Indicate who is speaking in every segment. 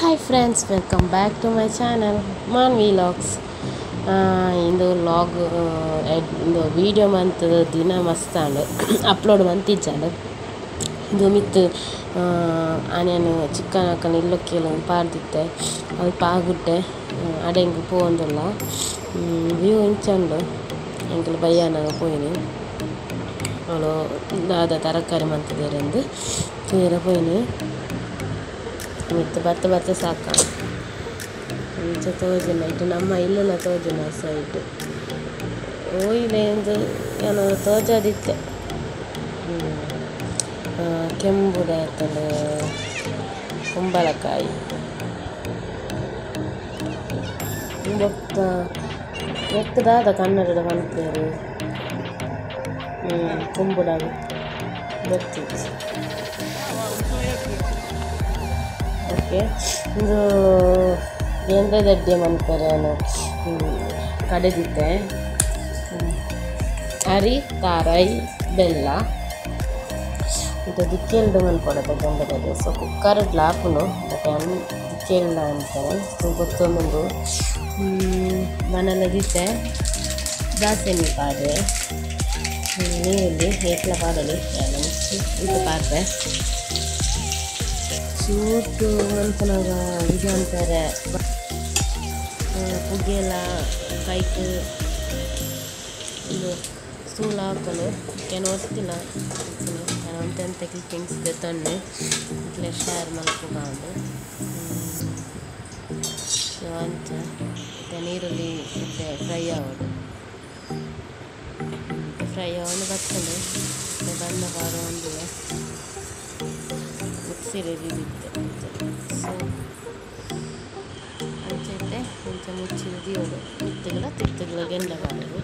Speaker 1: Hi friends, welcome back to my channel Man Vlogs. ಇಂದು vlog ಇಂದು video ಮಂತ್ ದಿನ ಮಸ್ತಾಂಡ್ ಅಪ್ಲೋಡ್ ಮಂತಿಜ್ಜಾಂಡ್ ಇಂದು ಮಿತ್ತ್ ಆನಿಯನ್ ಚಿಕನ್ ಹಾಕೊಂಡು ಇಲ್ಲೊಕ್ಕೆಲ್ಲ ಪಾಡ್ದಿತ್ತೆ ಅಲ್ಪ ಆಗುಡ್ಡೆ ಅಡೆಂಗ್ ಪೋವೊಂದುಲ್ಲ ವ್ಯೂ ಇಂಚ ಉಂಡು ಎಂಕುಲು ಬಯ್ಯಾನಗ ಪೋಯಿನಿ ಅವಳು ದಾದ ತರಕಾರಿ ಮಂತುದೆರಂದು ತೂಯೆರೆ ಪೋಯಿನಿ ಮಿತ್ತ್ ಬತ್ತ ಬತ್ತ ಸಾಕ ಇಂಚ ತೋಜುನ ಇಟ್ಟು ನಮ್ಮ ಇಲ್ಲುಲ ತೋಜುನ ಸೈಡ್ ಓಯಿಲೆಂದು ಯಾನ್ ತೋಜಾದಿತ್ತೆ ಕೆಂಬುದ ಅತ್ತಂಡ ಕುಂಬಳಕಾಯಿ ಬೊಕ್ಕ ನೆಕ್ಕ್ ದಾದ ಕನ್ನಡಡ್ ಪನ್ಪೆರ್ ಕುಂಬುಡಗ್ ಗೊತ್ತಿಜ್ಜಿ. ಓಕೆ ಇಂದು ಗೆಂದೆದಡ್ಡೆ ಮನ್ಪೆರೆ ಕಡೆದಿತ್ತೆ ಅರಿ ತಾರಾಯಿ ಬೆಲ್ಲ ಇದು ದಿಕ್ಕೆಲ್ಡ್ ಮನ್ಪೊಡತ ಗೆಂಬೆದಡ್ಡೆ ಸೊ ಕುಕ್ಕರ್ಡ್ಲ ಆಪುಂಡು ಬಟ್ ಯಾನ್ ದಿಕ್ಕೆಲ್ಡ ಮನ್ಪೆರೆ ಸೊ ಗೊತ್ತೊಂದುಂಡು ಬಾಣಲೆ ದಾಸೆಮಿ ಪಾಡ್ವೆ ನೀರುಳ್ಳಿ ಏತ್ಲ ಪಾಡೊಲಿ ಇಂಚ ಪಾಡ್ವೆ ಸೂಟು ಮನ್ಪುನಗ ಇದು ಮನ್ಪೆರೆ ಪುಗೆಲ ಕೈಕ್ ಉಂದು ಸೂಲ ಆಪುಂಡು ಯಾನ್ ಒರ್ತಿನ ಯಾನ್ ಒಂತೆ ಒಂತೆ ಕ್ಲಿಪ್ಪಿಂಗ್ಸ್ ದೆತೊನ್ನೆ ನಿಕ್ಲೆ ಶೇರ್ ಮಲ್ಪುಗಾಂದ್ ಸೊ ಅಂಚ ಇತ್ತೆ ನೀರುಳ್ಳಿ ಇತ್ತೆ ಫ್ರೈ ಆವೊಡು ಫ್ರೈ ಆವೊಂದು ಬತ್ತುಂಡು ಇತ್ತೆ ಬಣ್ಣ ಪಾಡೊಂದುಲ್ಲೆ ಮಿಕ್ಸಿ ರೆಡಿ ಇತ್ತೆ ಸೊ ಅಂಚ ಇತ್ತೆ ಇಂಚ ಮುಚ್ಚಿದ್ ದೀವೊಡು ಮಿತ್ತುಗುಲ ತಿರ್ತುಗುಲ ಗೆಂಡ ಪಾಡೊಡು.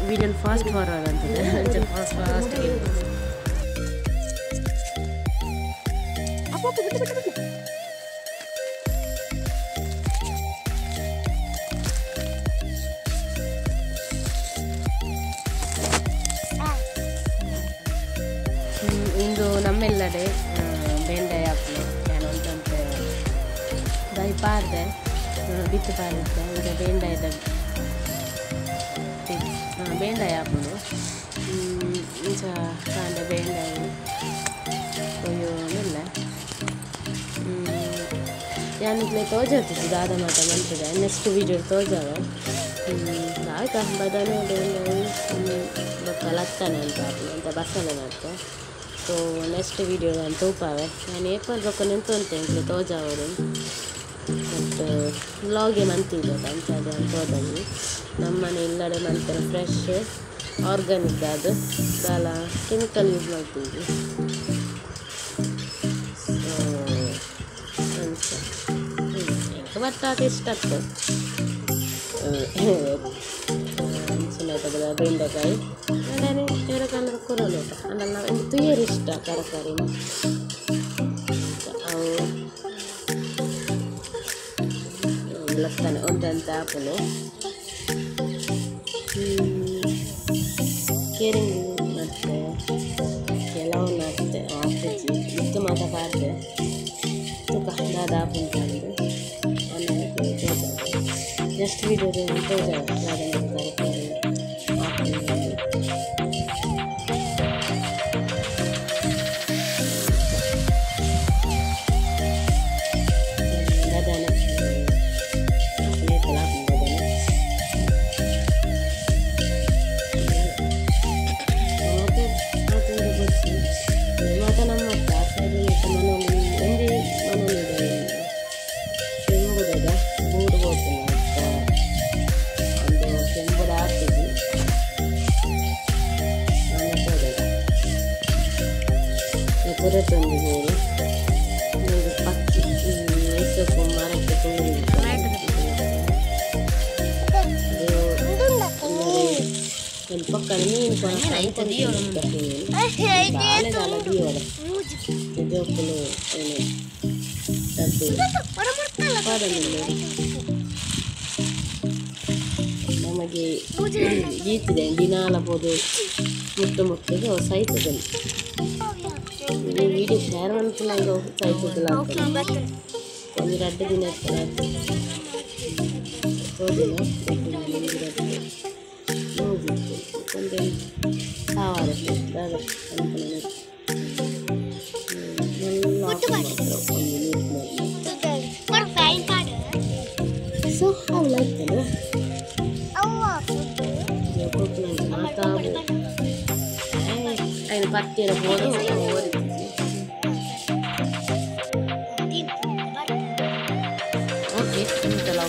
Speaker 1: ವಿಡಿಯೋ ಫಾಸ್ಟ್ ಫಾರ್ವರ್ಡ್ ಅಂತದೆ ಅಂಚ ಫಾಸ್ಟ್ ಫಾಸ್ಟ್ ಇಂದು ನಮ್ಮೆಲ್ಲಡೆ ಬೆಂಡೆ ಆಪುಂಡು ಯಾನ್ ಒಂತೊಂತೆ ದೈ ಪಾಡ್ದೆ ಬಿತ್ತ್ ಪಾಡ್ದೆ ಇಂಚ ಬೆಂಡಾಯ್ದ ಬೆಂಡಾಯಿ ಆಪುಂಡು ಇಂಚ ಕಾಂಡೆ ಬೆಂಡಾಯಿ ಕೊಯ್ಯೊಂದುಲ್ಲೆ ಯಾನ್ ನಿಕ್ಲೆ ತೋಜಾತಿಜ್ಜಿ ದಾದ ಮಾತ ಮನ್ಪುದೆ ನೆಕ್ಸ್ಟ್ ವೀಡಿಯೋ ತೋಜಾವೆ ಆಯ್ತಾ ಬದನೆ ಬೆಂಡಾಯಿ ಬೊಕ್ಕ ಲತ್ತನೆ ಅಂತ ಆಪುಂಡು ಅಂಚ ಬಸಳೆ ಮಾತ. ಸೊ ನೆಕ್ಸ್ಟ್ ವೀಡಿಯೋ ಯಾನ್ ತೂಪಾವೆ ಯಾನ್ ಏಪಲ್ ಬೊಕ್ಕ ನೆಂತೊಂತೆ ಎಂಕ್ಲೆ ತೋಜಾವೊಡು ಬಟ್ ವ್ಲಾಗೇ ಮಂತಿಜ್ಜಿ ಅಂಚಾದ್ ಯಾನ್ ತೋಜಂಜಿ. ನಮ್ಮನೆ ಇಲ್ಲಡೆ ಮನ್ಪೆರೆ ಫ್ರೆಶ್ ಆರ್ಗಾನಿಕ್ ಆದ್ ದಾಲ ಕೆಮಿಕಲ್ ಯೂಸ್ ಮಲ್ತಿಜ್ಜಿ. ಸೊ ಅಂಚ ಎಂಕ್ ಬಟ್ ಇಷ್ಟ ಅತ್ತ್ ಅಂಚಿನ ಬೆಂಡೆಕಾಯಿ ಬೇರೆ ಕೊರೊಲಿ ಅಂಡ ಎಂಕ್ ತೂಯೆರೆ ಇಷ್ಟ ತರಕಾರಿ ಅವು ಲತ್ತನೆ ಒಂತೆ ಆಪುಂಡು ಕೇರಿಂಗ್ ಮತ್ತೆ ಕೆಲವು ನತ್ತೆ ಆಪುಜಿ ಮಿತ್ತ್ ಮಾತ ಪಾಡ್ದೆ ತೂಕ ದಾದ ಆಪುಂಡು ಪಂದ್ ನೆಕ್ಸ್ಟ್ ವೀಡಿಯೋಡ್ ತೋಜಾವೆ ದಾದ ಮಾತ ತರಕಾರಿ ಆಪುಂಡು ಪಂದ್. ಬದನೆ ಮಾತ ನಮ್ಮ ಮನೊಲಿ ಒಂಜಿ ಮನೊಲಿ ಕೆಂಬುದದ ಬೂಡು ಪೋಪುನ ಒಂದು ಕೆಂಬುದ ಆಪುಜಿ. ಪುರೆತೊಂಜಿ ನೀರು ಒಂಜಿ ಪಕ್ಕಿ ಐತೊಕು ಮರಕ್ ಒಂಜಿ ಪಕ್ಕದ ಮೀನು ಬಾಲೆ ದಾಲ ದೀವೊಡು ಜೋಕುಲು ಐನ್ ರಡ್ಡ್ ಪಾಡೊಂದುಲ್ಲೆರ್ ನಮಗೆ ಗೀತುದೆ ದಿನಾಲ ಪೋದು ಮುಟ್ಟು ಮುಟ್ಟುದು ಸೈತುದುಂಡು ಈ ವಿಡಿಯೋ ಶೇರ್ ಮನ್ಪುನಗ ಸೈತುದುಲ ಒಂಜಿ ರಡ್ಡ್ ದಿನ ಇತ್ತುಂಡ ತೋಜುಂಡ ಒಂಜಿ ರಡ್ಡ್ ಮೂಜಿ ಒಂಜಿ ಸಾವಾರೆ ದಾದ ಪನ್ಪುನ ಮಲ್ಲ ಆಪುಂಡು ಒಂಜಿ ನೀರ್ ಸೊ ಅವು ಇತ್ತುಂಡು ಮಾತಾ ಐನ್ ಪತ್ತಿರ ಪೋದು ಒರಿತಿಜಿ. ಓಕೆ ಇಂಚಲ.